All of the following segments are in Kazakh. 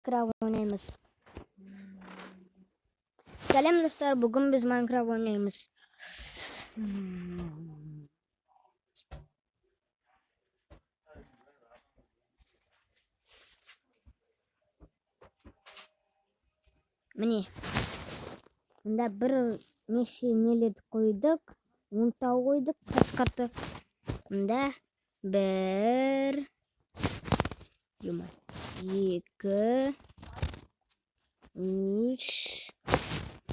Майнкрафт ойнаймыз. Сәлем, достар, бүгін біз Майнкрафт ойнаймыз. Міне. Мында бір неше нелерді қойдық, 10 тау қойдық, қасқырды. Мында бір, екі, үш,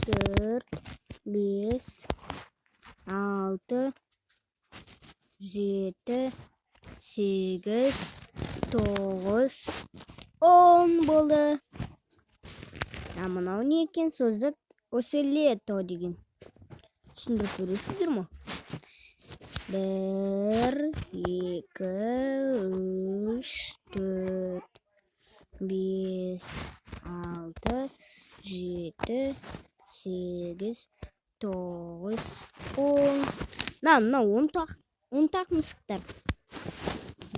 төрт, бес, алты, жеті, сегіз, тоғыз, 10 болды. А мынау не екен? Создать оселето деген. Түсіндіріп бересіздер ме? Бір, екі, үш, төрт, бес, алты, жеті, сегіз, тоғыз, 10. Мына, мынау 10 тақ, 10 тақ мысықтар.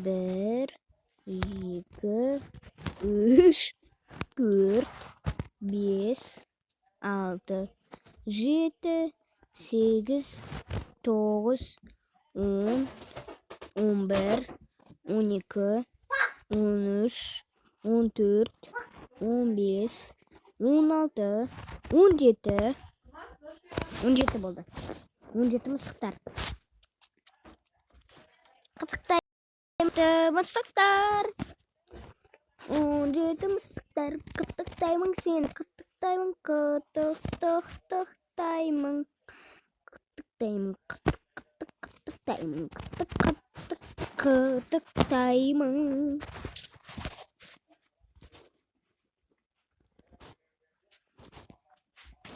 Бір, екі, үш, төрт, бес, алты, жеті, сегіз, тоғыз, 10, 11, 12, 13, 14, 15, 16, 17, 17 болды. 17 мысықтар. Қытықтаймын мысықтар. 17 мысықтар. Қытықтаймын сені, қытықтаймын, қытықтаймын. Қытықтаймын, қытық, қытық, қытықтаймын, қытық, қытық, қытықтаймын.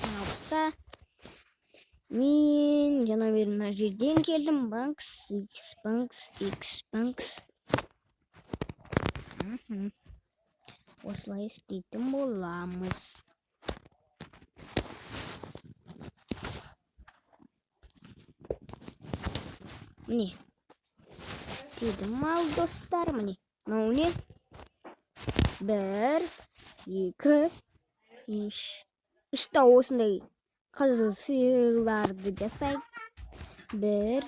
Алпыста. Мен жаңа бері мына жерден келдім. Банкс, X, Банкс, X, Банкс. Осылай істейтін боламыз. Міне. Істедім ал, достар, міне. Мынау не? Бір, екі, үш. Үш тау осындай қызыл сиырларды жасайық. Бір,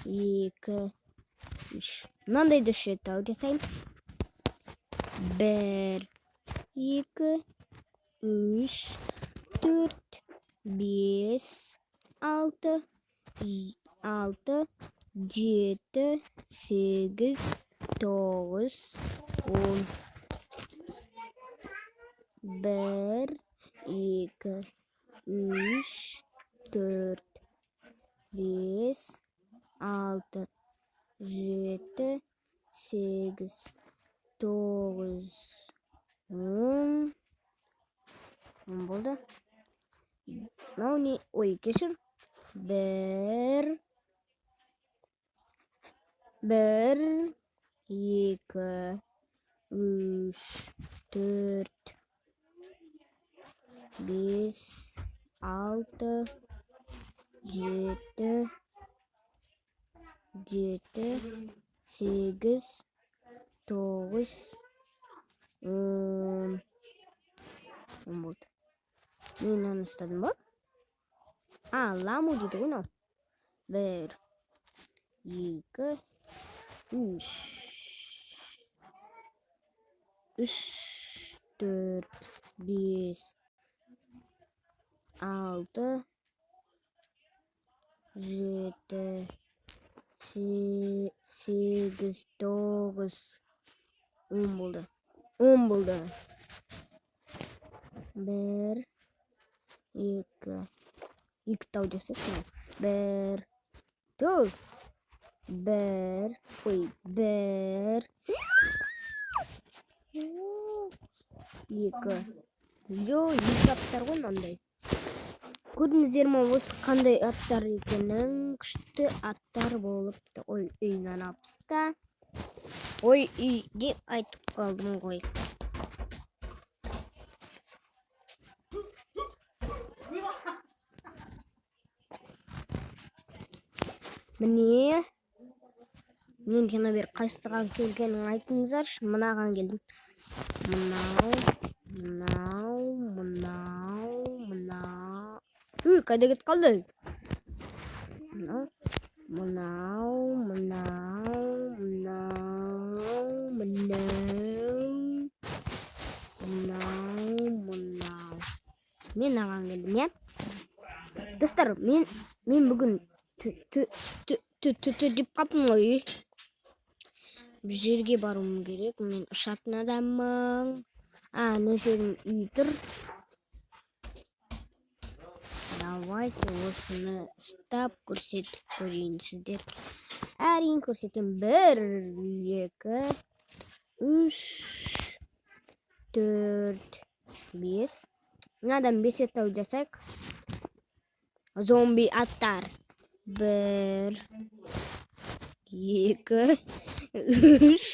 екі, үш. Мынандай да үш тау жасаймын. Бір, екі, үш, төрт, бес, алты, алты, жеті, сегіз, тоғыз, 10. Бір, екі, үш, төрт, бес, алты, жеті, сегіз, тоғыз, 10. 10 болды. Мынау не? Ой, кешір. Бір, бір, екі, үш, төрт, бес, алты, жеті, жеті, сегіз, тоғыз, 10. 10 болды. Мен мынаны ұстадым ба? А, ламу дейді ғой мынау. Бір, екі, үш, үш, төрт, бес, алты, жеті, сегіз, тоғыз, 10 болды. 10 болды. Бір, екі, екі тау жасайық. Бір, төрт, бір, ой, бір, екі. Йо, екі аттар ғой мынандай. Көрдіңіздер ме осы қандай аттар екенін? Күшті аттар болыпты. Ой, үй, мынаны алып таста. Ой, үй деп айтып қалдым ғой. Міне. Мен жаңа бері қайсыған келгенін айтыңыздаршы. Мынаған келдім. Мынау. Ой, қайда кетіп қалды? Мынау, мынау, мынау, мынау, мынау, мынау, мынау. Мен мынаған келдім, иә? Достар, мен бүгін т т т т т деп қалыппын ғой. Бір жерге баруым керек. Мен ұшатын адаммын. Ана жердің үй тұр. Давайте осыны ұстап көрсетіп көрейін сіздерге. Әрине көрсетемін. 1, 2, 3, 4, 5. Мынадан 5 атау жасайық. Зомби аттар. 1, 2, 3.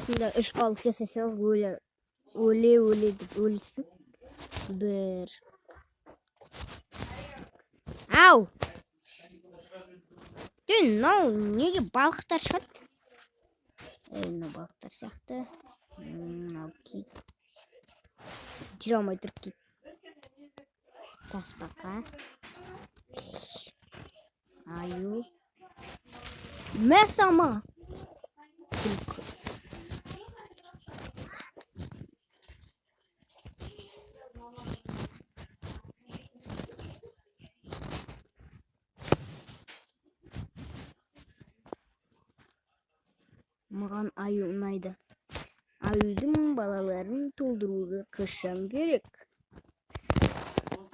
Сонда 3 балық жасасаң, өле, өле, өле деп өлсін. 1. Ау! Ей, мынау неге балықтар шығады? Ей, мынау балықтар сияқты. Мынау кит. Жүре алмай тұр кит. Тасбақа. Аю. Мәссама! Түлкі. Маған аю ұнайды. Аюдың балаларын толтыруға қашан керек?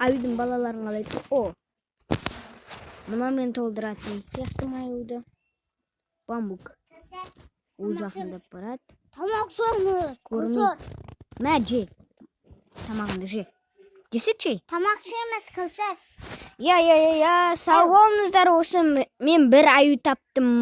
Аюдың балаларын қалай О! Мына мен толтыратын сияқтымын аюды. Бамбук. Ол жақындап барады. Тамақ жейміз. Көрмейді. Мә, же. Тамағыңды же. Жесетші. Тамақ жейміз, Кәусар. Я, я, я, я. Сау болыңыздар. Осы мен бір аю таптым.